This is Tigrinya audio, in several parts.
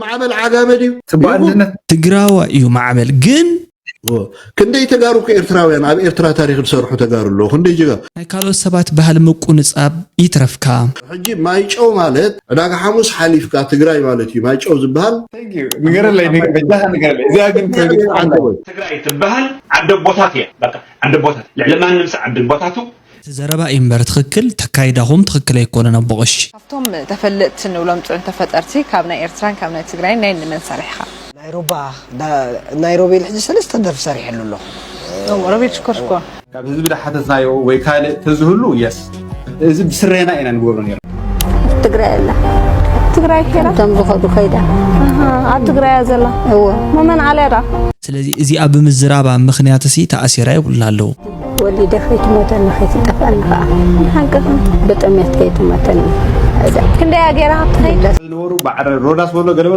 ማዕበል ዓጋመ ድዩ? ጽቡቅ ይኹን። ትግራዋ እዩ ማዕበል ግን ክንደይ ተጋሩ እኮ ኤርትራውያን ኣብ ኤርትራ ታሪክ ዝሰርሑ ተጋሩ ኣለዉ። ክንደይ ጅጋ ናይ ካልኦት ሰባት ባህሊ ምቁንጻብ ይትረፍካ። ሕጂ ማይጨው ማለት ዕዳጋ ሓሙስ ሓሊፍካ ትግራይ ማለት እዩ። ማይጨው ዝበሃል ንገረለይ ንገ- በጃኻ ንገረለይ እዚኣ ግን ዓንተቦይ ትግራይ ትበሃል ዓዲ ኣቦታት እያ። በቃ ዓዲ ኣቦታት ልዕሊ ማንም ሰብ ዓዲ ኣቦታቱ እቲ ዘረባ እዩ እምበር ትኽክል ተካይዳኹም ትኽክል ኣይኮነን ኣቦ ቀሺ። ካብቶም ተፈለጥቲ ንብሎም ፅዑን ተፈጠርቲ ካብ ናይ ኤርትራን ካብ ናይ ትግራይን ናይ ንመን ሰሪሕኻ? ናይ ሩባ ናይ ሮቤል ሕጂ ሰለስተ ደርፊ ሰሪሐሉ ኣለኹ። ሮቤል ሽኮር ሽኮር ካብ ህዝቢ ዳሓተትናዮ ወይ ካልእ ተዝህሉ የስ እዚ ብስሬና ኢና ንገብሮ ነይሩ። ትግራይ ኣላ ትግራይ ከይዳ እቶም ዝኸዱ ከይዳ ኣብ ትግራይ እያ ዘላ እዎ መመን ዓልያ ዳ ስለዚ እዚኣ ብምዝራባ ምኽንያት ሲ ተኣሲራ ይብሉና ኣለዉ። ወሊደ ከይትሞተኒ ከይትጠፍኣኒ ከዓ ሓንቅኻ ብጥሜት ከይትሞተኒ እዛ ክንደያ ገይራ ካብ ትኸይድ ዝነበሩ ባዕረ ሮዳስ በሎ ገለበ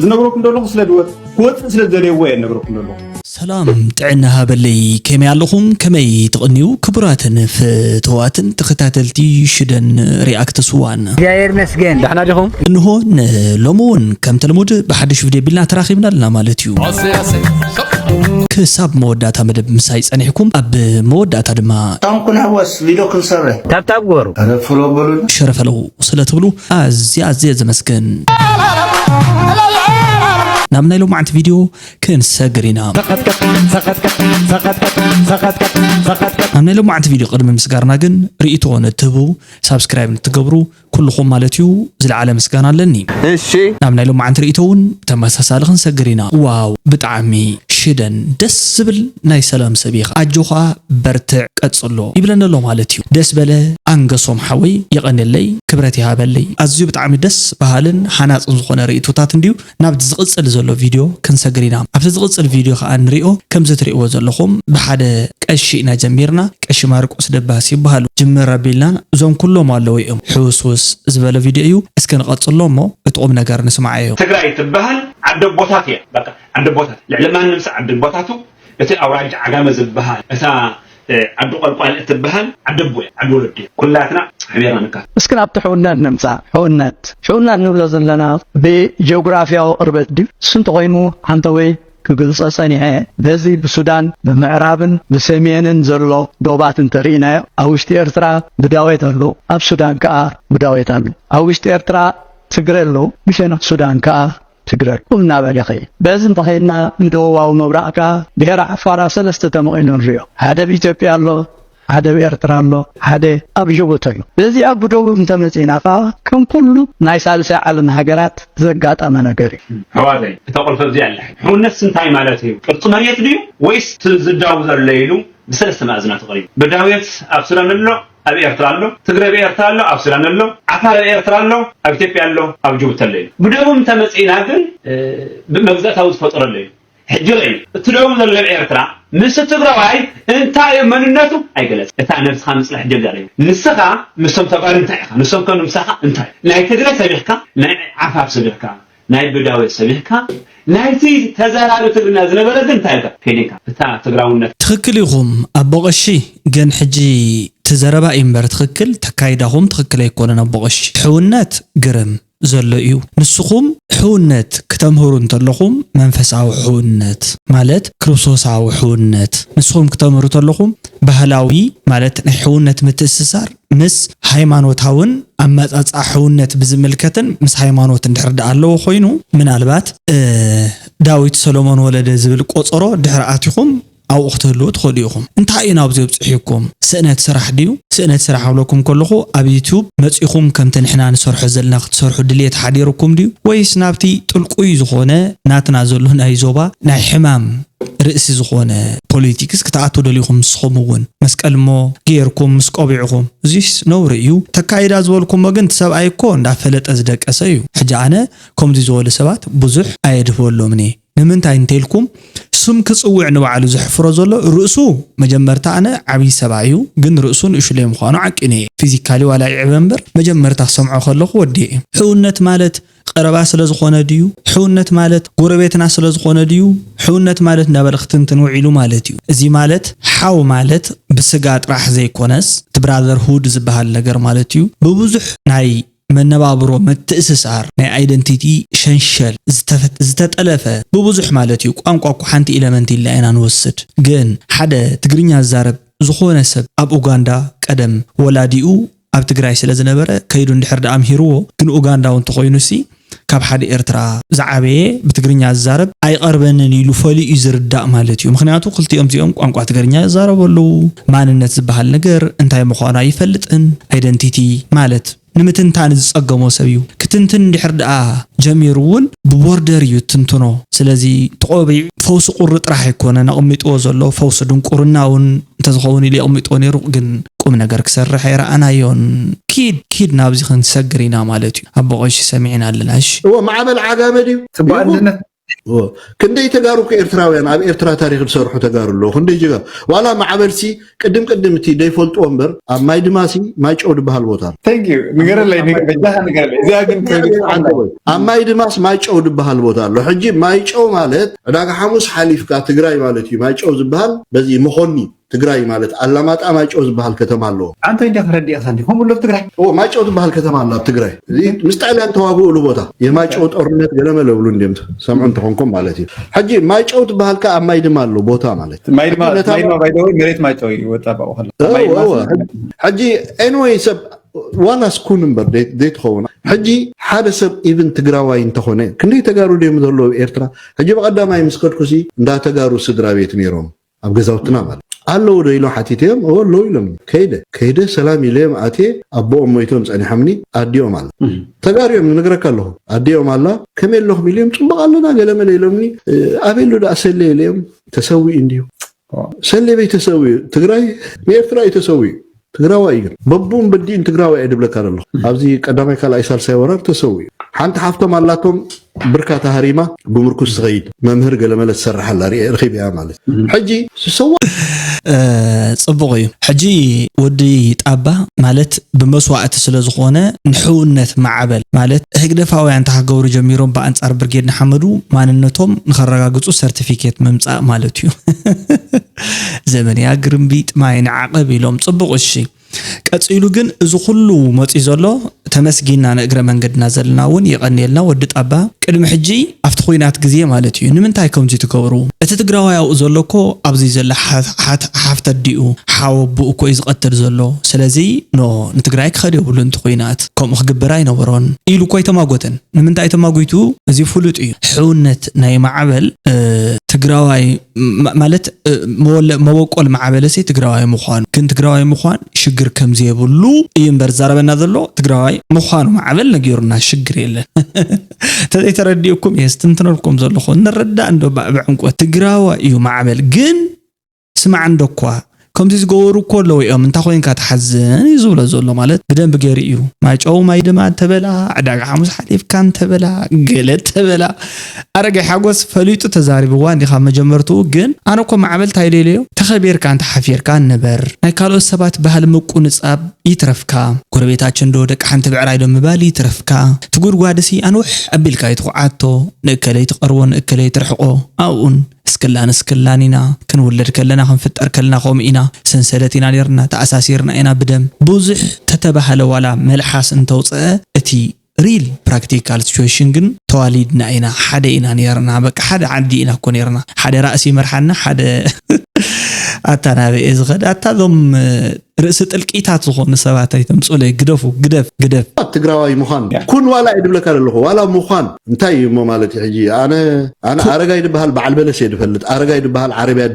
ዝነግረኩም ዘለኹ ስለ ድወፅ ክወፅእ ስለ ዝደለይዎ እየ ነግረኩም ዘለኹ። ሰላም ጥዕና ሃበለይ ከመይ ኣለኹም ከመይ ትቕንዩ ክቡራትን ፍትዋትን ተኸታተልቲ ሽደን ሪኣክት ስዋን እግዚኣብሔር ይመስገን። ደሕና ዲኹም? እንሆ ንሎሚ እውን ከምቲ ልሙድ ብሓድሽ ቪድዮ ቢልና ተራኺብና ኣለና ማለት እዩ። ክሳብ መወዳእታ መደብ ምሳይ ጸኒሕኩም ኣብ መወዳእታ ድማ ታንኩን ሃወስ ቪድዮ ክንሰርሕ ታብታብ ግበሩ። ኧረ ፍሎ በሉ ሸረፈለው ስለ ትብሉ ኣዝየ ኣዝየ ዘመስግን። ናብ ናይ ሎማዓንቲ ቪድዮ ክንሰግር ኢና። ናብ ናይ ሎማዓንቲ ቪድዮ ቅድሚ ምስጋርና ግን ርእይቶ ንትህቡ ሳብስክራይብ ንትገብሩ ኩልኹም ማለት እዩ ዝለዓለ ምስጋና ኣለኒ። እሺ ናብ ናይ ሎማዓንቲ ርእይቶ እውን ብተመሳሳሊ ክንሰግር ኢና። ዋው ብጣዕሚ ሽደን ደስ ዝብል ናይ ሰላም ሰብ ኢኻ ኣጆኻ በርትዕ ቀጽሎ ይብለኒ ኣሎ ማለት እዩ። ደስ በለ ኣንገሶም ሓወይ የቐንየለይ ክብረት ይሃበለይ። ኣዝዩ ብጣዕሚ ደስ በሃልን ሃናጽን ዝኾነ ርእይቶታት እንድዩ። ናብቲ ዝቕጽል ዘሎ ቪድዮ ክንሰግር ኢና። ኣብቲ ዝቕጽል ቪድዮ ከኣ ንሪኦ ከምዚ ትሪእዎ ዘለኹም ብሓደ ቀሺ ኢና ጀሚርና። ቀሺ ማርቆስ ደባስ ይበሃሉ። ጅምር ኣቢልና እዞም ኩሎም ኣለዉ እዮም። ሕውስውስ ዝበለ ቪድዮ እዩ። እስኪ ንቐጽሎ እሞ እቲ ቁም ነገር ንስምዓዮ። ትግራይ ትበሃል ዓዲ ኣቦታት እያ። በቃ ዓዲ ኣቦታት ልዕሊ ማንም ሰብ ዓዲ ኣቦታቱ እቲ ኣውራጃ ዓጋመ ዝበሃል እታ ዓዲ ቆልቋል እትበሃል ዓዲ ኣቦ እያ። ዓዲ ወለዱ እያ። ኩላትና ሓቢርና ንካ እስኪ ናብቲ ሕውነት ንምጻእ። ሕውነት ሕውነት ንብሎ ዘለና ብጂኦግራፊያዊ ቅርበት ድዩ? እሱ እንተኾይኑ ሓንተወይ ክግልጾ ጸኒሐ። በዚ ብሱዳን ብምዕራብን ብሰሜንን ዘሎ ዶባት እንተርኢናዮ ኣብ ውሽጢ ኤርትራ ብዳዌት ኣሎ፣ ኣብ ሱዳን ከኣ ብዳዌት ኣሎ። ኣብ ውሽጢ ኤርትራ ትግረ ኣሎ፣ ብሸነኽ ሱዳን ከኣ ትግረ ቁም እናበለ ይኸይድ። በዚ እንተኸይድና ንደቡባዊ ምብራቕ ከኣ ብሄረ ዓፋራ ሰለስተ ተመቒሉ ንሪኦ። ሓደ ኣብ ኢትዮጵያ ኣሎ፣ ሓደ ኣብ ኤርትራ ኣሎ፣ ሓደ ኣብ ጅቡቲ ኣሎ። በዚኣ ብደቡብ እንተመጺእና ከኣ ከም ኩሉ ናይ ሳልሳይ ዓለም ሃገራት ዘጋጠመ ነገር እዩ። ኣሕዋተይ እታ ቁልፊ ኣብዚኣ ኣላ። ሕውነትስ እንታይ ማለት እዩ? ቅርጺ መሬት ድዩ ወይስ እቲ ዝዳው ዘሎ ኢሉ ብሰለስተ መኣዝናት ይቐርዩ። ብዳውየት ኣብ ሱዳን ኣሎ፣ ኣብ ኤርትራ ኣሎ፣ ትግረ ኣብ ኤርትራ ኣሎ፣ ኣብ ሱዳን ኣሎ፣ ዓፋር ኣብ ኤርትራ ኣሎ፣ ኣብ ኢትዮጵያ ኣሎ፣ ኣብ ጅቡቲ ኣሎ ኢሉ። ብደቡብ እንተመጺእና ግን ብመግዛእታዊ ዝፈጠሮ ኣሎ ኢሉ። ሕጂ ርእዩ፣ እቲ ደቡብ ዘሎ ኤርትራ ምስ ትግራዋይ እንታይ እዩ መንነቱ ኣይገለጸ። እታ ነብስኻ ምጽናሕ ጀጋር እዩ። ንስኻ ምስቶም ተጋሩ እንታይ ኢኻ? ንሶም ከም ምሳኻ እንታይ? ናይ ትግረ ሰቢሕካ፣ ናይ ዓፋር ሰቢሕካ፣ ናይ ብዳዌ ሰቢሕካ፣ ናይቲ ተዛራቢ ትግርኛ ዝነበረ ግን እንታይ ኢልካ? ከይደካ እታ ትግራውነት ትኽክል ኢኹም ኣቦ ቀሺ፣ ግን ሕጂ ትዘረባ እዩ እምበር ትኽክል ተካይዳኹም ትኽክል ኣይኮነን ኣቦ ቀሺ። ሕውነት ግርም ዘሎ እዩ። ንስኹም ሕውነት ክተምህሩ እንተለኹም መንፈሳዊ ሕውነት ማለት ክርስቶሳዊ ሕውነት ንስኹም ክተምህሩ ተለኹም ባህላዊ ማለት ናይ ሕውነት ምትእስሳር ምስ ሃይማኖታውን ኣመጻጽኣ ሕውነት ብዝምልከትን ምስ ሃይማኖት እንድሕር ደኣ ኣለዎ ኮይኑ ምናልባት እ፣ ዳዊት ሰሎሞን ወለደ ዝብል ቆጸሮ ድሕሪ ኣቲኹም ኣብኡ ክትህልዉ ትኽእሉ ኢኹም። እንታይ እዩ ናብዚ ኣብፂሑኩም? ስእነት ስራሕ ድዩ? ስእነት ስራሕ ኣብለኩም ከለኹ ኣብ ዩቱብ መፂኹም ከምቲ ንሕና ንሰርሖ ዘለና ክትሰርሑ ድልየት ሓዲርኩም ድዩ? ወይስ ናብቲ ጥልቁይ ዝኾነ ናትና ዘሎ ናይ ዞባ ናይ ሕማም ርእሲ ዝኾነ ፖሊቲክስ ክትኣትዉ ደሊኹም ንስኹም እውን መስቀል እሞ ገይርኩም ምስ ቆቢዕኹም እዚስ ነውሪ እዩ። ተካይዳ ዝበልኩሞ ግን እቲ ሰብኣይ እኮ እንዳፈለጠ ዝደቀሰ እዩ። ሕጂ ኣነ ከምዚ ዝበሉ ሰባት ብዙሕ ኣየድህበሎምን እየ። ንምንታይ እንተኢልኩም ስም ክፅውዕ ንባዕሉ ዘሕፍሮ ዘሎ ርእሱ መጀመርታ ኣነ ዓብዪ ሰብኣይ እዩ ግን ርእሱ ንእሽለይ ምዃኑ ዓቂኑ እየ ፊዚካሊ ዋላ ይዕበ እምበር መጀመርታ ክሰምዖ ከለኹ ወዲየ እየ ሕውነት ማለት ቀረባ ስለ ዝኾነ ድዩ ሕውነት ማለት ጎረቤትና ስለ ዝኾነ ድዩ ሕውነት ማለት እንዳበለ ክትንትን ውዒሉ ማለት እዩ እዚ ማለት ሓው ማለት ብስጋ ጥራሕ ዘይኮነስ እቲ ብራዘርሁድ ዝበሃል ነገር ማለት እዩ ብብዙሕ ናይ መነባብሮ ምትእስሳር ናይ ኣይደንቲቲ ሸንሸል ዝተፈት- ዝተጠለፈ ብብዙሕ ማለት እዩ። ቋንቋ እኮ ሓንቲ ኢለመንት ኢልና ኢና ንወስድ፣ ግን ሓደ ትግርኛ ዝዛረብ ዝኾነ ሰብ ኣብ ኡጋንዳ ቀደም ወላዲኡ ኣብ ትግራይ ስለ ዝነበረ ከይዱ እንድሕር ደኣ ኣምሂርዎ፣ ግን ኡጋንዳዊ እንተኾይኑ ሲ ካብ ሓደ ኤርትራ ዝዓበየ ብትግርኛ ዝዛረብ ኣይቐርበንን ኢሉ ፈልዩ እዩ ዝርዳእ ማለት እዩ። ምኽንያቱ ክልቲኦም እዚኦም ቋንቋ ትግርኛ ይዛረቡ ኣለዉ። ማንነት ዝበሃል ነገር እንታይ ምዃኑ ኣይፈልጥን። ኣይደንቲቲ ማለት ንምትንታን ዝጸገሞ ሰብ እዩ። ክትንትን እንድሕር ደኣ ጀሚሩ እውን ብቦርደር እዩ ትንትኖ። ስለዚ እቲ ቆቢዕ ፈውሲ ቁሪ ጥራሕ ኣይኮነን ኣቐሚጥዎ ዘሎ፣ ፈውሲ ድንቁርና እውን እንተዝኸውን ኢሉ የቕሚጥዎ ነይሩ፣ ግን ቁም ነገር ክሰርሕ ኣይረኣናዮን። ኪድ ኪድ ናብዚ ክንሰግር ኢና ማለት እዩ። ኣቦ ቀሺ ሰሚዕና ኣለና። እሺ። እዎ ማዕበል ዓጋመ ድዩ? ጽቡቅ ይኹን። ኣንድነት እዎ። ክንደይ ተጋሩ እኮ ኤርትራውያን ኣብ ኤርትራ ታሪክ ዝሰርሑ ተጋሩ ኣለዉ። ክንደይ ጅጋ ዋላ ማዕበልሲ ቅድም ቅድም እቲ ደይፈልጥዎ እምበር ኣብ ማይ ድማሲ ማይ ጨው ዝበሃል ቦታ ኣሎ። Thank you ንገረለይ ንገ- በጃኻ ንገረለይ እዚኣ ግን credit ኣብ ማይ ድማስ ማይ ጨው ዝበሃል ቦታ ኣሎ። ሕጂ ማይ ጨው ማለት ዕዳጋ ሓሙስ ሓሊፍካ ትግራይ ማለት እዩ። ማይ ጨው ዝበሃል በዚ መኾኒ ትግራይ ማለት ኣላማጣ ማይ ጨው ዝበሃል ከተማ ኣለዎ። ኣንተ እንዲያ ክረዲእኻ እንዲ ከምኡ ኣሎ ኣብ ትግራይ ኦ ማይ ጨው ዝበሃል ከተማ ኣሎ ኣብ ትግራይ። እዚ ምስ ጣልያን ተዋግኡሉ ቦታ የማይ ጨው ጦርነት ገለመለ ብሉ እንዲም ሰምዑ እንተኾንኩም ማለት እዩ። ሕጂ ማይ ጨው ዝበሃል ከኣ ኣብ ማይ ድማ ኣሎ ቦታ ማለት እዩ። ማይ ድማ ነታ ማይ ድማ ባይደወይ መሬት ማይጨው እዩ ወጣ ባኡ ከሎ እዎ፣ ማይ ድማ እዎ። ሕጂ anyway ሰብ ዋላ ስኩን እምበር ደይ- ዘይትኸውን ሕጂ ሓደ ሰብ ኢቭን ትግራዋይ እንተኾነ ክንደይ ተጋሩ ድዮም ዘለዉ ኤርትራ? ሕጂ ብቐዳማይ ምስ ከድኩሲ እንዳ ተጋሩ ስድራ ቤት ነይሮም ኣብ ገዛውትና ማለት ኣለዉ ዶ ኢሎም ሓቲተዮም እዎ ኣለዉ ኢሎም። ከይደ ከይደ ሰላም ኢለዮም ኣትየ ኣቦኦም ሞይቶም ጸኒሖምኒ። ኣዲኦም ኣላ ተጋሩ እዮም ንነግረካ ኣለኹ። ኣዲኦም ኣላ ከመይ ኣለኹም ኢለዮም ጽቡቕ ኣለና ገለመለ ኢሎምኒ። ኣበይ ኣሎ ደኣ ሰለ ኢለዮም ተሰዊኡ እንድዩ ሰሌበይ ተሰዊኡ ትግራይ ንኤርትራ እዩ ተሰዊኡ። ትግራዋይ እዩ ግን በቡን በዲን ትግራዋይ እየ ድብለካ ዘለኹ። ኣብዚ ቀዳማይ ካልኣይ ሳልሳይ ወራር ተሰዊኡ። ሓንቲ ሓፍቶም ኣላቶም ብርካ ተሃሪማ ብምርኩስ ትኸይድ መምህር ገለመለ ትሰርሕ ኣላ ርኪብያ ማለት ሕጂ ስሰዋ ጽቡቕ እዩ። ሕጂ ወዲ ጣባ ማለት ብመስዋእቲ ስለ ዝኾነ ንሕውነት ማዕበል ማለት ህግደፋውያን እንተ ክገብሩ ጀሚሮም ብኣንጻር ብርጌድ ንሓመዱ ማንነቶም ንኸረጋግጹ ሰርቲፊኬት ምምጻእ ማለት እዩ። ዘመን ያግርምቢጥ ማይ ንዓቐብ ኢሎም ጽቡቕ እሺ። ቀጺሉ ግን እዚ ኩሉ መጺኡ ዘሎ ተመስጊና ንእግረ መንገድና ዘለና እውን የቐንየልና ወዲ ጣባ ቅድሚ ሕጂ ኣብቲ ኹናት ግዜ ማለት እዩ ንምንታይ ከምዚ ትገብሩ እቲ ትግራዋይ ኣብኡ ዘሎ እኮ ኣብዚ ዘላ ሓፍተት ድኡ ሓወ ኣቦኡ እኮ እዩ ዝቐትል ዘሎ ስለዚ ኖ ንትግራይ ክኸድ የብሉን እቲ ኹናት ከምኡ ክግበር ኣይነበሮን ኢሉ እኮ ኣይተማጎተን ንምንታይ ተማጒቱ እዚ ፍሉጥ እዩ ሕውነት ናይ ማዕበል ትግራዋይ ማለት መበቆል ማዕበለሲ ትግራዋይ ምዃኑ ግን ትግራዋይ ምዃን ሽግር ከም ዘየብሉ እዩ እምበር ዝዛረበና ዘሎ ትግራዋይ ምዃኑ ማዕበል ነጊሩና ሽግር የለን ተዘይተረዲእኩም እየ ስትንትነልኩም ዘለኹ ንረዳእ እንዶ ብዕንቆት ትግራዋይ እዩ ማዕበል ግን ስማዕ እንዶ እኳ ከምዚ ዝገበሩ እኮ ኣለዉ እዮም እንታ ኮይንካ ትሓዝን እዩ ዝብሎ ዘሎ ማለት ብደንብ ገይሩ እዩ ማይጨው ማይ ድማ እንተበላ ዕዳጋ ሓሙስ ሓሊፍካ እንተበላ ገለ እንተበላ ኣረጋይ ሓጎስ ፈሊጡ ተዛሪብዋ እንዲኻ መጀመርትኡ ግን ኣነ እኮ ማዕበል እንታይ ኢለ ኢለዮ ተኸቢርካ እንተ ሓፊርካ ንበር ናይ ካልኦት ሰባት ባህሊ ምቁንጻብ ይትረፍካ ጎረቤታችን ዶ ደቂ ሓንቲ ብዕራይ ዶ ምባል ይትረፍካ እቲ ጉድጓድሲ ኣንውሕ ኣቢልካ እዩ ትኹዓቶ ንእከለይ ትቐርቦ ንእከለይ ትርሕቆ ኣብኡን እስክላን እስክላን ኢና ክንውለድ ከለና ክንፍጠር ከለና ከምኡ ኢና ሰንሰለት ኢና ነርና ተኣሳሲርና ኢና ብደም ብዙሕ ተተባህለ ዋላ መልሓስ እንተውፀአ እቲ real practical situation ግን ተዋሊድና ኢና ሓደ ኢና ነርና በቃ ሓደ ዓዲ ኢና እኮ ነርና ሓደ ራእሲ ይመርሓና ሓደ ኣታ ናበየ ዝኸድ ኣታ ዞም ርእሲ ጥልቂታት ዝኾኑ ሰባት ኣይተምፅኡለይ ግደፉ ግደፍ ግደፍ ትግራዋይ ምዃን ኩን ዋላ እየ ድብለካ ዘለኹ ዋላ ምዃን እንታይ እዩ እሞ ማለት እዩ ሕጂ ኣነ ኣነ ኣረጋይ ድበሃል በዓል በለስ እየ ድፈልጥ ኣረጋይ ድበሃል ዓረብያ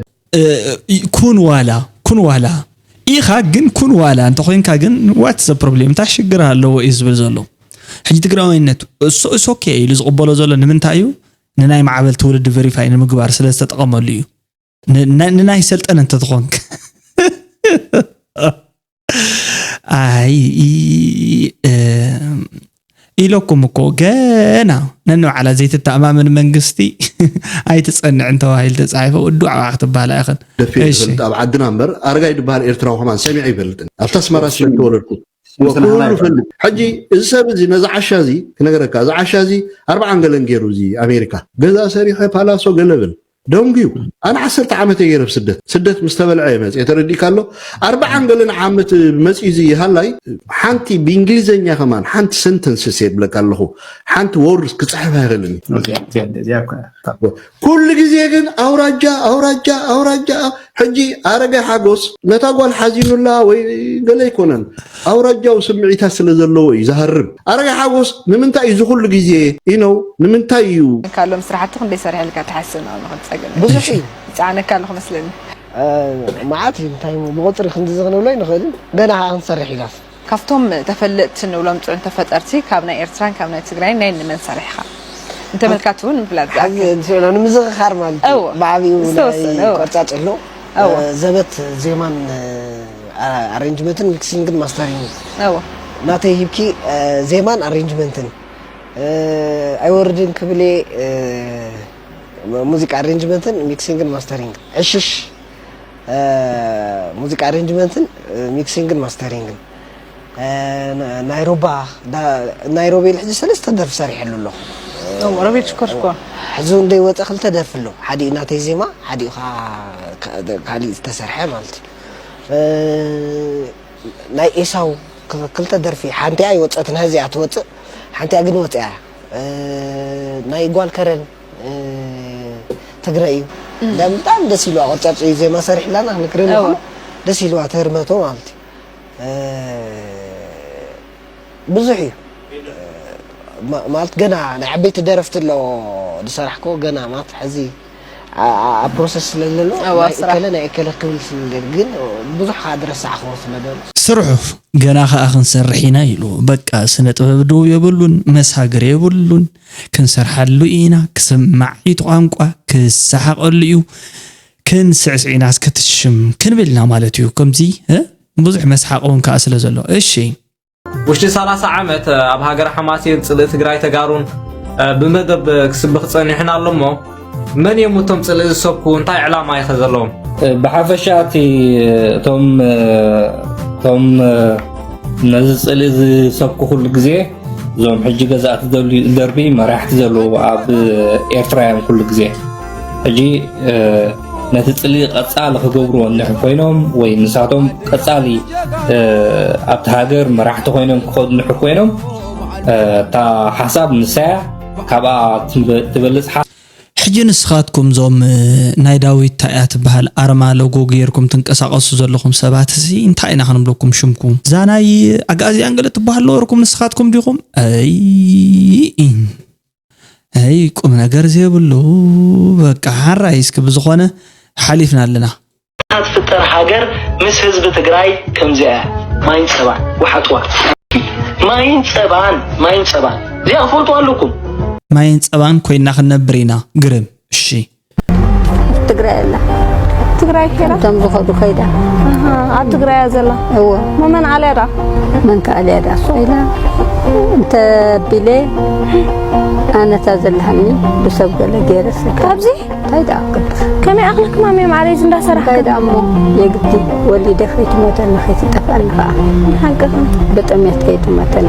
ኩን ዋላ ኩን ዋላ ኢኻ ግን ኩን ዋላ እንተኮይንካ ግን what's problem እንታይ ሽግር ኣለዎ እዩ ዝብል ዘሎ ሕጂ ትግራዋይነት እሶ እሶኬ ኢሉ ዝቕበሎ ዘሎ ንምንታይ እዩ ንናይ ማዕበል ትውልዲ verify ንምግባር ስለ ዝተጠቐመሉ እዩ ንናይ ሰልጠነ እንተትኾንክ ኣይ ኢለኩም እኮ ገና ነንባዕላ ዘይትተኣማመን መንግስቲ ኣይትፀንዕን ተባሂሉ ተፃሒፉ እዱ ዓዋ ክትበሃላ ኢኽን ደፊ እሺ። ዝፈልጥ ኣብ ዓድና እምበር ኣረጋይ ዝበሃል ኤርትራዊ ከማን ሰሚዐ ይፈልጥን ኣብታ ኣስመራ ስለ ተወለድኩ ኩሉ ፈልጥ ሕጂ እዚ ሰብ እዚ ነዚ ዓሻ እዚ ክነገረካ እዚ ዓሻ እዚ ኣርባዓን ገለን ገይሩ እዚ ኣሜሪካ ገዛ ሰሪሐ ፓላሶ ገለብል ደንጉዩ። ኣነ ዓሰርተ ዓመት ገይረ ኣብ ስደት ስደት ምስ ተበልዐ እየ መፅእ ተረዲእካ ኣሎ። ኣርባዓን ገለን ዓመት መፅኡ እዚ ሃላይ ሓንቲ ብእንግሊዘኛ ከማን ሓንቲ ሰንተንስ የብለካ ኣለኹ። ሓንቲ ወርድ ክፅሕፍ ኣይኽእልን እዩ። ኩሉ ግዜ ግን ኣውራጃ ኣውራጃ ኣውራጃ። ሕጂ ኣረጋይ ሓጎስ ነታ ጓል ሓዚኑላ ወይ ገለ ኣይኮነን፣ ኣውራጃዊ ስምዒታት ስለ ዘለዎ እዩ ዝሃርም። ኣረጋይ ሓጎስ ንምንታይ እዩ እዚ ኩሉ ግዜ ኢነው ንምንታይ እዩ? ካሎም ስራሕቲ ክንደይ ሰሪሕልካ ትሓስብ ነው ንኽትፀገም ብዙሕ እዩ። ይፃዕነካ ኣለኹ መስለኒ። መዓት እዩ። እንታይ እሞ ብቁፅሪ ክንድዚ ክንብሎ ኣይንኽእልን። ገና ከዓ ክንሰርሕ ኢላስ። ካብቶም ተፈለጥቲ ንብሎም ፅዑን ተፈጠርቲ ካብ ናይ ኤርትራን ካብ ናይ ትግራይን ናይ ንመን ሰሪሕኻ? ንተመልካቲ እውን ምፍላጥ ዝኣክል። ስዕሎ ንምዝኽኻር ማለት እዩ። እወ። ብዓብኡ ናይ ዝተወሰነ፣ እወ። ቆርጫጭ ኣሎ። እወ። ዘበት ዜማን ኣሬንጅመንትን ሚክሲንግን ማስተሪንግ እወ። ናተይ ሂብኪ ዜማን ኣሬንጅመንትን ኣይወርድን ክብሌ ሙዚቃ ኣሬንጅመንትን ሚክሲንግን ማስተሪንግ ዕሽሽ ሙዚቃ ኣሬንጅመንትን ሚክሲንግን ማስተሪንግን ናይሮባ ናይሮቤል ሕጂ ሰለስተ ደርፊ ሰሪሐሉ ኣለኹ። ሮቤል ሽኮር ሽኮር ሕዚ እውን ደይወፀ ክልተ ደርፊ ኣሎ። ሓዲኡ ናተይ ዜማ ሓዲኡ ከዓ ካሊእ ዝተሰርሐ ማለት እዩ። ናይ ኤሳው ክልተ ደርፊ ሓንቲኣ ይወፀት ናዚኣ ትወፅእ ሓንቲኣ ግን ወፅያ ናይ ጓል ከረን ትግረ እዩ። ብጣዕሚ ደስ ኢልዋ ቅርጫጭ ዜማ ሰሪሕላና ክንክርን እወ። ደስ ኢልዋ ተህርመቶ ማለት እዩ። ብዙሕ እዩ ማለት ገና ናይ ዓበይቲ ደረፍቲ ኣሎ ዝሰራሕኮ ገና ማለት ሕዚ ኣብ ፕሮሰስ ስለዘሎ ናይ እከለ ናይ እከለ ክብል ስለዘለ ግን ብዙሕ ከዓ ዝረሳዕክዎ ስለዘሎ ስርሑ ገና ከዓ ክንሰርሕ ኢና ኢሉ በቃ ስነ ጥበብ ደው የብሉን መሳግር የብሉን ክንሰርሓሉ ኢና ክስማዕ እዩ ቋንቋ ክሰሓቀሉ እዩ ክንስዕስዕ ኢና እስከ ትሽም ክንብል ኢና ማለት እዩ ከምዚ ብዙሕ መስሓቅ እውን ከዓ ስለ ዘሎ እሺ ውሽጢ ሰላሳ ዓመት ኣብ ሃገረ ሓማሴን ጽልኢ ትግራይ ተጋሩን ብመደብ ክስብኽ ጸኒሑን ኣሎ እሞ መን እዮም እቶም ጽልኢ ዝሰብኩ እንታይ ዕላማ እዩ ከ ዘለዎም? ብሓፈሻ እቲ እቶም እቶም ነዚ ጽልኢ ዝሰብኩ ኩሉ ግዜ እዞም ሕጂ ገዛእቲ ደርቢ መራሕቲ ዘለዉ ኣብ ኤርትራ እዮም ኩሉ ግዜ ሕጂ ነቲ ጽልኢ ቀጻሊ ክገብርዎ እንድሕር ኮይኖም ወይ ንሳቶም ቀጻሊ ኣብቲ ሃገር መራሕቲ ኮይኖም ክኸዱ እንድሕር ኮይኖም እታ ሓሳብ ንሳያ ካብኣ ትበልጽ ሓ ሕጂ ንስኻትኩም ዞም ናይ ዳዊት ታያ ትበሃል ኣርማ ሎጎ ገይርኩም ትንቀሳቀሱ ዘለኹም ሰባት እዚ እንታይ ኢና ክንብለኩም ሽምኩም እዛ ናይ ኣግኣዚያን ገለ ትበሃል ነበርኩም ንስኻትኩም ዲኹም ኣይ ኣይ ቁም ነገር ዘይብሉ በቃ ሓራይ እስኪ ብዝኾነ ሓሊፍና ኣለና ትፍጠር ሃገር ምስ ህዝቢ ትግራይ ከምዚኣ እያ ማይን ፀባን ወሓጥዋ ማይን ፀባን ማይን ፀባን እዚኣ ክፈልጡ ኣለኩም ማይን ፀባን ኮይና ክንነብር ኢና ግርም እሺ ትግራይ ኣላ ትግራይ ከይዳ እቶም ዝኸዱ ከይዳ ኣብ ትግራይ እያ ዘላ እዎ መመን ዓልያ ዳ መን ከኣልያ ዳ እሱ ኢላ እንተ ቢለ ኣነታ ዘለሃኒ ብሰብ ገለ ገይረ ስለ ኣብዚ እንታይ ደኣ ቅዱስ ከመይ ኣኽለክማ ሜ ማዕረይ እንዳሰራሕ እንታይ ደኣ እሞ የግዲ ወሊደ ከይትሞተኒ ከይትጠፍኣኒ ከዓ ሓቅኻ ብጥሜት ከይትሞተኒ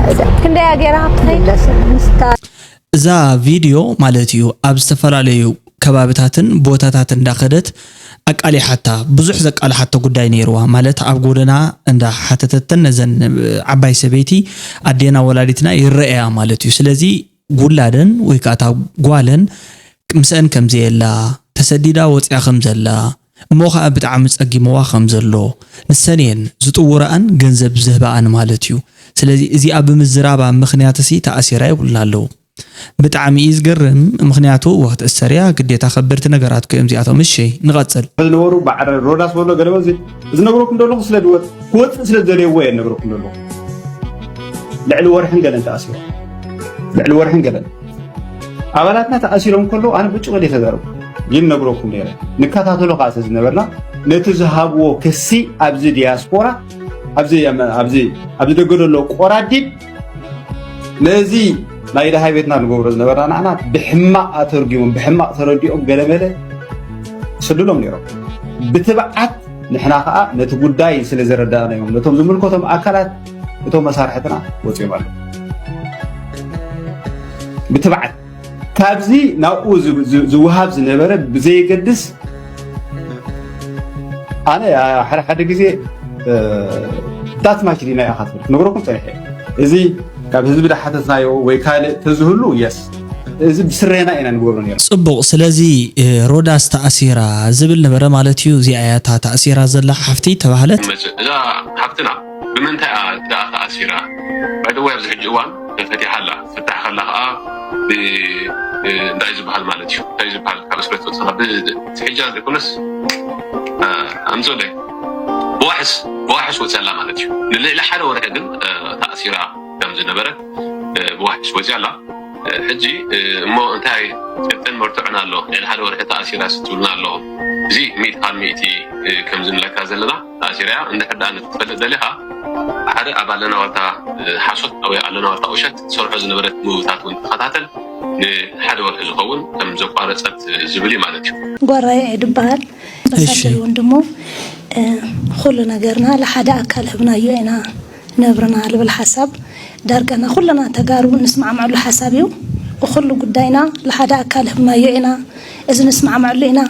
ኣይዳ ክንደያ ገይራ ሃብቲ ከይድ ለሰ ምስታ እዛ ቪድዮ ማለት እዩ ኣብ ዝተፈላለዩ ከባብታትን ቦታታት እንዳኸደት ኣቃሊሓታ ብዙሕ ዘቃልሓቶ ጉዳይ ነይርዋ ማለት ኣብ ጎደና እንዳሓተተተን ነዘን ዓባይ ሰበይቲ ኣዴና ወላዲትና ይረአያ ማለት እዩ ስለዚ ውላደን ወይ ከዓ እታ ጓለን ምስአን ከምዘየላ ተሰዲዳ ወፅያ ከምዘላ እሞ ከዓ ብጣዕሚ ፀጊምዋ ከምዘሎ ንሰን እየን ዝጥውረኣን ገንዘብ ዝህበኣን ማለት እዩ ስለዚ እዚኣ ብምዝራባ ምኽንያት ሲ ተኣሲራ ይብሉና ኣለዉ ብጣዕሚ እዩ ዝገርም ምኽንያቱ ወክትእሰር እያ ግዴታ ከበድቲ ነገራት እኮ እዮም እዚኣቶም እሺ ንቐፅል ዝነበሩ በዓል ሮዳስ በሎ ገለ በዚ ዝነግረኩም ዘለኹ ስለ ዝወፅ ክወፅእ ስለ ዝደለየዎ እየ ዝነግረኩም ዘለኹ ልዕሊ ወርሕን ገለን ተኣሲሮም ልዕሊ ወርሕን ገለን ኣባላትና ተኣሲሮም ከለዉ ኣነ ብጭቕ ኢለ ተዛረብኩ ይነግረኩም ነይረ ንከታተሎ ከዓ ስለ ዝነበርና ነቲ ዝሃብዎ ክሲ ኣብዚ ዲያስፖራ ኣብዚ ኣብዚ ኣብዚ ደገ ዘሎ ቆራዲድ ነዚ ናይ ደሃይ ቤትና ንገብሮ ዝነበርና ንዓና ብሕማቕ ኣተርጊሞም ብሕማቕ ተረዲኦም ገለመለ ይሰድሎም ነይሮም ብትብዓት ንሕና ከዓ ነቲ ጉዳይ ስለ ዘረዳእናዮም ነቶም ዝምልከቶም ኣካላት እቶም መሳርሕትና ወፂኦም ኣለዉ ብትብዓት ካብዚ ናብኡ ዝ- ዝ- ዝወሃብ ዝነበረ ብዘየገድስ ኣነ ሓደ ሓደ ግዜ ዳት ማች ዲና ኢኻ ትብል ክነግረኩም ፀኒሐ። እዚ ካብ ህዝቢ ዳሓተትናዮ ወይ ካልእ ተዝህሉ የስ፣ እዚ ብስረና ኢና ንገብሮ ነርና። ፅቡቕ። ስለዚ ሮዳስ ተኣሲራ ዝብል ነበረ ማለት እዩ። እዚኣ እያ እታ ተኣሲራ ዘላ ሓፍቲ ተባህለት። እዛ ሓፍትና ብምንታይ እያ ደኣ ተኣሲራ? ባይደወይ ኣብዚ ሕጂ እዋን ተፈቲሓ ኣላ። ፍታሕ ከላ ከዓ እንታይ ዝበሃል ማለት እዩ እንታይ ዝበሃል ካብ እስረት ወፅላ ብትሕጃ ዘይኮነስ ኣምፅለይ ብዋሕስ ብዋሕስ ወፅላ ማለት እዩ። ንልዕሊ ሓደ ወርሒ ግን ተኣሲራ ከም ዝነበረ ብዋሕስ ወፅያ ኣላ። ሕጂ እሞ እንታይ ጭብጥን መርትዖን ኣሎ? ልዕሊ ሓደ ወርሒ ተኣሲራ ስትብሉና ኣለኹም። እዚ ሚእቲ ካብ ሚእቲ ከም ዝንለካ ዘለና ተኣሲራ እያ። እንድሕር ደኣ ንክትፈልጥ ደሊኻ ሓደ ኣብ ኣለና ዋልታ ሓሶት ወይ ኣለና ዋልታ ቁሸት ትሰርሖ ዝነበረት ምውታት እውን ተኸታተል። ንሓደ ወርሒ ዝኸውን ከም ዘቋረፀት ዝብል እዩ ማለት እዩ። ጓራይ እየ ድበሃል ኣምባሳደር ወንድሙ ኩሉ ነገርና ለሓደ ኣካል ህብናዮ ኢና ነብርና ልብል ሓሳብ ዳርጋና ኩልና ተጋሩ ንስማዕምዐሉ ሓሳብ እዩ። ኩሉ ጉዳይና ለሓደ ኣካል ህብናዮ ኢና። እዚ ንስማዕምዐሉ ኢና።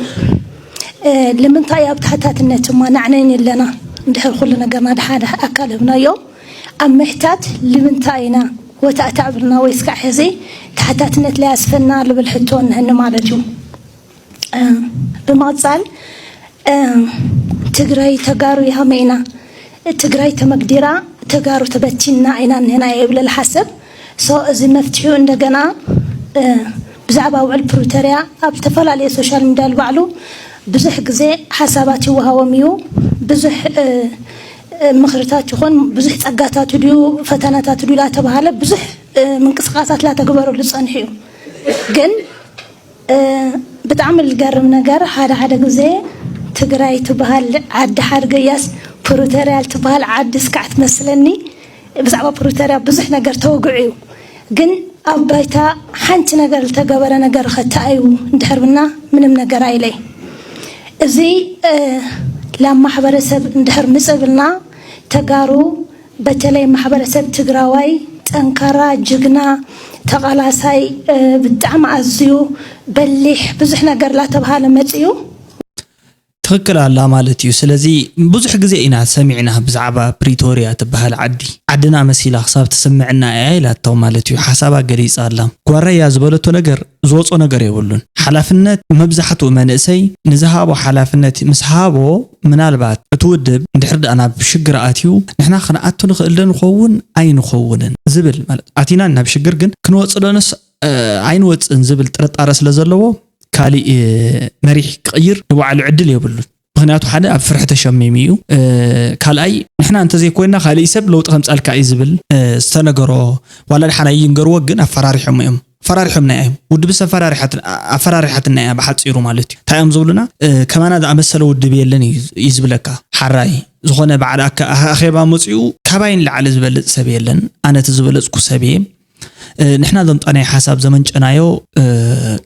ልምንታይ ኣብ ተሓታትነት እማ ናዕነይን ኣለና እንድሕር ኩሉ ነገርና ደሓደ ኣካል ህብናዮ ኣብ ምሕታት ልምንታይ ኢና ወታእታእ ብልና ወይ እስካዕ ሕዚ ተሓታትነት ለያስፈና ልብል ሕቶ እንህኒ ማለት እዩ። ብምቕፃል ትግራይ ተጋሩ ይሃመ ኢና ትግራይ ተመግዲራ ተጋሩ ተበቲንና ኢና እንህና እየ ብለ ልሓስብ ሶ እዚ መፍትሒኡ እንደገና ብዛዕባ ውዕል ፕሪቶርያ ኣብ ዝተፈላለየ ሶሻል ሚድያ ልባዕሉ ብዙሕ ግዜ ሓሳባት ይወሃቦም እዩ ብዙሕ ምኽርታት ይኹን ብዙሕ ፀጋታት ድዩ ፈተናታት ድዩ ላተባሃለ ብዙሕ ምንቅስቃሳት ላተግበረሉ ፀንሑ እዩ ግን ብጣዕሚ ልገርም ነገር ሓደ ሓደ ግዜ ትግራይ ትበሃል ዓዲ ሓድገያስ ፕሪቶርያ ትበሃል ዓዲ እስካዕ ትመስለኒ ብዛዕባ ፕሪቶርያ ብዙሕ ነገር ተወግዑ እዩ ግን ኣብ ባይታ ሓንቲ ነገር ልተገበረ ነገር ኸተኣዩ እንድሕር ብና ምንም ነገር ኣይለይ እዚ ላብ ማሕበረሰብ እንድሕር ምፅእ ብልና ተጋሩ በተለይ ማሕበረሰብ ትግራዋይ ጠንካራ ጅግና ተቓላሳይ ብጣዕሚ ኣዝዩ በሊሕ ብዙሕ ነገር ላተብሃለ መፅኡ ትኽክል ኣላ ማለት እዩ። ስለዚ ብዙሕ ግዜ ኢና ሰሚዕና ብዛዕባ ፕሪቶርያ ትበሃል ዓዲ ዓድና መሲላ ክሳብ ትስምዕና እያ ኢላቶ ማለት እዩ። ሓሳባ ገሊፃ ኣላ። ጓራያ ዝበለቶ ነገር ዝወፆ ነገር የብሉን። ሓላፍነት መብዛሕትኡ መንእሰይ ንዝሃቦ ሓላፍነት ምስ ሃቦ ምናልባት እቲ ውድብ እንድሕር ደኣ ናብ ሽግር ኣትዩ ንሕና ክንኣቱ ንኽእል ዶ ንኸውን ኣይንኸውንን ዝብል ማለት ኣቲና ናብ ሽግር ግን ክንወፅእ ዶ ንስ ኣይንወፅእን ዝብል ጥርጣረ ስለ ዘለዎ ካሊእ መሪሕ ክቕይር ንባዕሉ ዕድል የብሉን። ምክንያቱ ሓደ ኣብ ፍርሒ ተሸሚሙ እዩ። ካልኣይ ንሕና እንተዘይኮይንና ካሊእ ሰብ ለውጢ ከምፃልካ እዩ ዝብል ዝተነገሮ ዋላ ድሓን ኣይንገርዎ ግን ኣፈራሪሖም እዮም። ኣፈራሪሖምና እዮም። ውድብስ ኣፈራሪሓትና እያ ብሓፂሩ ማለት እዩ። እንታይ እዮም ዝብሉና? ከማና ዝኣመሰለ ውድብ የለን እዩ ዝብለካ። ሓራይ ዝኾነ በዓል ኣኬባ መፂኡ ካባይ ንላዕሊ ዝበልፅ ሰብ የለን። ኣነ እቲ ዝበለፅኩ ሰብ እየ። ንሕና ዘምፃናዮ ሓሳብ ዘመንጨናዮ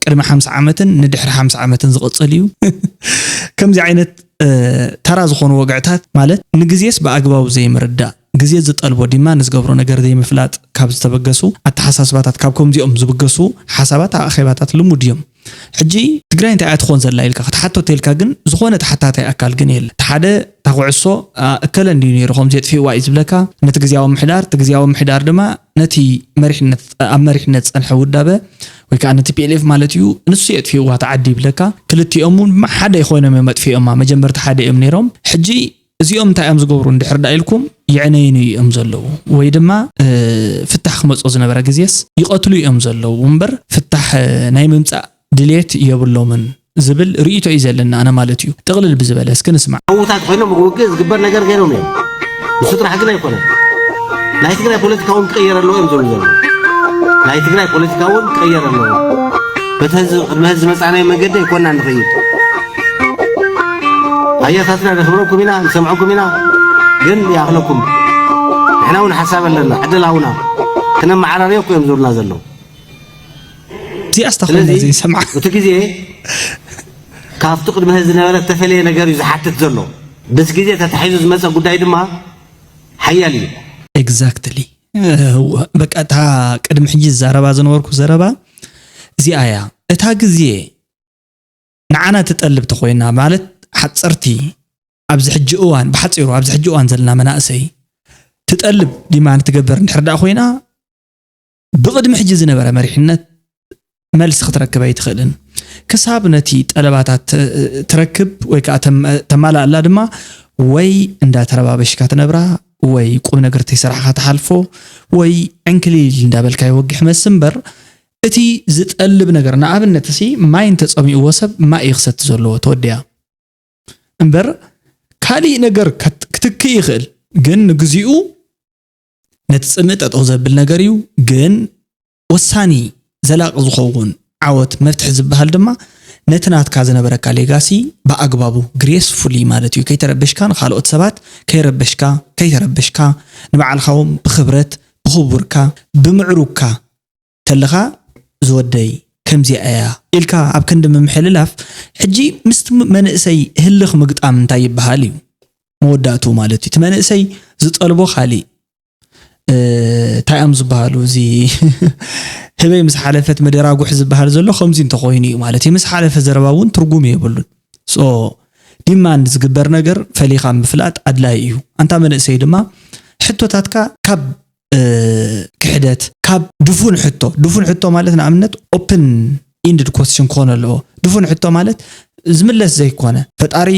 ቅድሚ ሓምሳ ዓመትን ንድሕሪ ሓምሳ ዓመትን ዝቕፅል እዩ። ከምዚ ዓይነት ተራ ዝኾኑ ወግዕታት ማለት ንግዜስ ብኣግባቡ ዘይምርዳእ ግዜ ዝጠልቦ ድማ ንዝገብሮ ነገር ዘይምፍላጥ ካብ ዝተበገሱ ኣተሓሳስባታት ካብ ከምዚኦም ዝብገሱ ሓሳባት ኣብ ኣኼባታት ልሙድ እዮም። ሕጂ ትግራይ እንታይ እያ ትኾን ዘላ ኢልካ ክትሓቶ ተልካ ግን ዝኾነ ተሓታታይ ኣካል ግን የለ ሓደ ታኩዕሶ እከለ እንዲዩ ነይሩ ከምዚ የጥፊእዋ እዩ ዝብለካ ነቲ ግዜያዊ ምሕዳር እቲ ግዜያዊ ምሕዳር ድማ ነቲ መሪሕነት ኣብ መሪሕነት ዝፀንሐ ውዳበ ወይ ከዓ ነቲ ፒኤልኤፍ ማለት እዩ ንሱ የጥፊእዋ ተዓዲ ይብለካ ክልቲኦም እውን ድማ ሓደ ኮይኖም እዮም ኣጥፊኦማ መጀመርቲ ሓደ እዮም ነይሮም ሕጂ እዚኦም እንታይ እዮም ዝገብሩ እንድሕር ዳ ኢልኩም የዕነይኑ እዮም ዘለዉ ወይ ድማ ፍታሕ ክመፆ ዝነበረ ግዜስ ይቐትሉ እዮም ዘለዉ እምበር ፍታሕ ናይ ምምፃእ ድሌት የብሎምን ዝብል ርእይቶ እዩ ዘለና ኣነ ማለት እዩ። ጥቕልል ብዝበለ እስኪ ንስማዕ። ዕዉታት ኮይኖም ውግእ ዝግበር ነገር ገይሮም እዮም። ንሱ ጥራሕ ግን ኣይኮነን። ናይ ትግራይ ፖለቲካ እውን ክቕየር ኣለዎ እዮም ዝብሉ ዘለዉ። ናይ ትግራይ ፖለቲካ እውን ክቕየር ኣለዎ። በቲ ህዝቢ ቅድሚ ህዝቢ ዝመፃናዮ መንገዲ ኣይኮንና ንኸይድ። ኣያታትና ነኽብረኩም ኢና፣ ንሰምዐኩም ኢና፣ ግን ይኣኽለኩም። ንሕና እውን ሓሳብ ኣለና፣ ዕድል ሃቡና፣ ክነመዓራርዮ እኮ እዮም ዝብሉና ዘለዉ። እዚኣስ ተኾይና ስለዚ ዘይሰምዓ እቲ ግዜ ካብቲ ቅድሚ ሕዚ ዝነበረ እተፈለየ ነገር እዩ ዝሓትት ዘሎ። ምስ ግዜ ተታሒዙ ዝመጸ ጉዳይ ድማ ሓያል እዩ። Exactly በቃ እታ ቅድሚ ሕጂ ዝዛረባ ዝነበርኩ ዘረባ እዚኣ እያ እታ ግዜ ንዓና ትጠልብ ተኾይና፣ ማለት ሓፀርቲ ኣብዚ ሕጂ እዋን፣ ብሓፂሩ ኣብዚ ሕጂ እዋን ዘለና መናእሰይ ትጠልብ ዲማንድ ትገብር እንድሕር ደኣ ኮይና፣ ብቕድሚ ሕጂ ዝነበረ መሪሕነት መልሲ ክትረክብ ኣይትኽእልን። ክሳብ ነቲ ጠለባታት ት-፣ ትረክብ ወይ ከዓ ተም-፣ ተማላኣላ ድማ ወይ እንዳተረባበሽካ ትነብራ ወይ ቁም ነገር ተይሰራሕካ ትሓልፎ ወይ ዕንክሊል እንዳበልካ ይወግሕ መስ እምበር እቲ ዝጠልብ ነገር ንኣብነት እሲ ማይ እንተፀሚእዎ ሰብ ማይ እዩ ክሰቲ ዘለዎ ተወዲያ እምበር ካሊእ ነገር ከት-፣ ክትክእ ይኽእል ግን ንግዚኡ ነቲ ጽምእ ጠጠው ዘብል ነገር እዩ ግን ወሳኒ ዘላቂ ዝኸውን ዓወት መፍትሒ ዝበሃል ድማ ነቲ ናትካ ዝነበረካ ሌጋሲ ብኣግባቡ ግሬስፉሊ ማለት እዩ ከይተረበሽካ ንካልኦት ሰባት ከይረበሽካ ከይተረበሽካ ንባዕልካ እውን ብክብረት ብክቡርካ ብምዕሩግካ ተለኻ ዝወደይ ከምዚኣ እያ ኢልካ ኣብ ክንዲ ምምሕልላፍ ሕጂ ምስቲ መንእሰይ ህልኽ ምግጣም እንታይ ይበሃል እዩ መወዳእትኡ ማለት እዩ እቲ መንእሰይ ዝጠልቦ ካሊእ እንታይ እዮም ዝበሃሉ እዚ ህበይ ምስ ሓለፈት መደራጉሕ ዝበሃል ዘሎ ከምዚ እንተኮይኑ እዩ ማለት እዩ ምስ ሓለፈ ዘረባ እውን ትርጉም የብሉን so ዲማንድ ዝግበር ነገር ፈሊኻ ምፍላጥ ኣድላይ እዩ ኣንታ መንእሰይ ድማ ሕቶታትካ ካብ ክሕደት ካብ ድፉን ሕቶ ድፉን ሕቶ ማለት ንኣብነት open ended question ክኾን ኣለዎ ድፉን ሕቶ ማለት ዝምለስ ዘይኮነ ፈጣሪ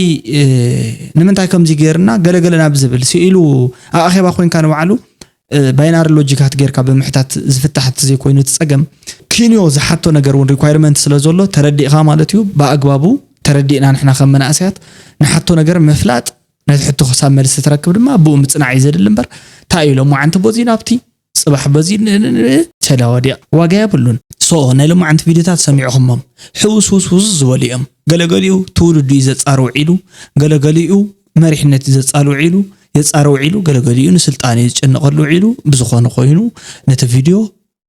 ንምንታይ ከምዚ ገይርና ገለገለ ናብ ዝብል ስኢሉ ኣብ ኣኼባ ኮይንካ ንባዕሉ ባይናሪ ሎጂካት ጌርካ ብምሕታት ዝፍታሕ እቲ ዘይኮይኑ እቲ ፀገም ኪንዮ ዝሓቶ ነገር እውን ሪኳይርመንት ስለ ዘሎ ተረዲእካ ማለት እዩ ብኣግባቡ ተረዲእና ንሕና ከም መናእሰያት ንሓቶ ነገር ምፍላጥ ነቲ ሕቶ ክሳብ መልሲ ትረክብ ድማ ብኡ ምፅናዕ እዩ ዘድሊ እምበር እንታይ እዩ ሎማዓንቲ ቦዚ ናብቲ ፅባሕ በዚ ተዳወዲቕ ዋጋ የብሉን so ናይ ሎማዓንቲ ቪድዮታት ሰሚዕኹሞም ሕውስ ውስ ውስ ዝበሉ እዮም ገለገሊኡ ትውልዱ እዩ ዘፃርው ዒሉ ገለገሊኡ መሪሕነት እዩ ዘፃልው ዒሉ የፃርው ዒሉ ገለገሊኡ ንስልጣን እዩ ዝጭነቐሉ ዒሉ ብዝኾነ ኮይኑ ነቲ ቪድዮ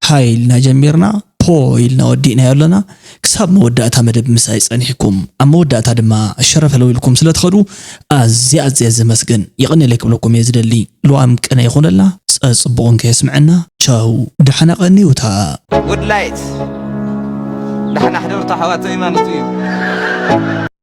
ሃይ ኢልና ጀሚርና ፖ ኢልና ወዲእናዮ ኣለና ክሳብ መወዳእታ መደብ ምሳይ ፀኒሕኩም ኣብ መወዳእታ ድማ ሸረፈለው ኢልኩም ስለትኸዱ ኣዝየ ኣዝየ ዘመስግን የቐንየለይ ክብለኩም እየ ዝደሊ ልዋም ቅነ ይኹነልና ፀፅቡቕ እንከየስምዐና ቻው ደሓና ቀንዩታ Good light ደሓና ሕደሩ ተሓዋተይ ማለት እዩ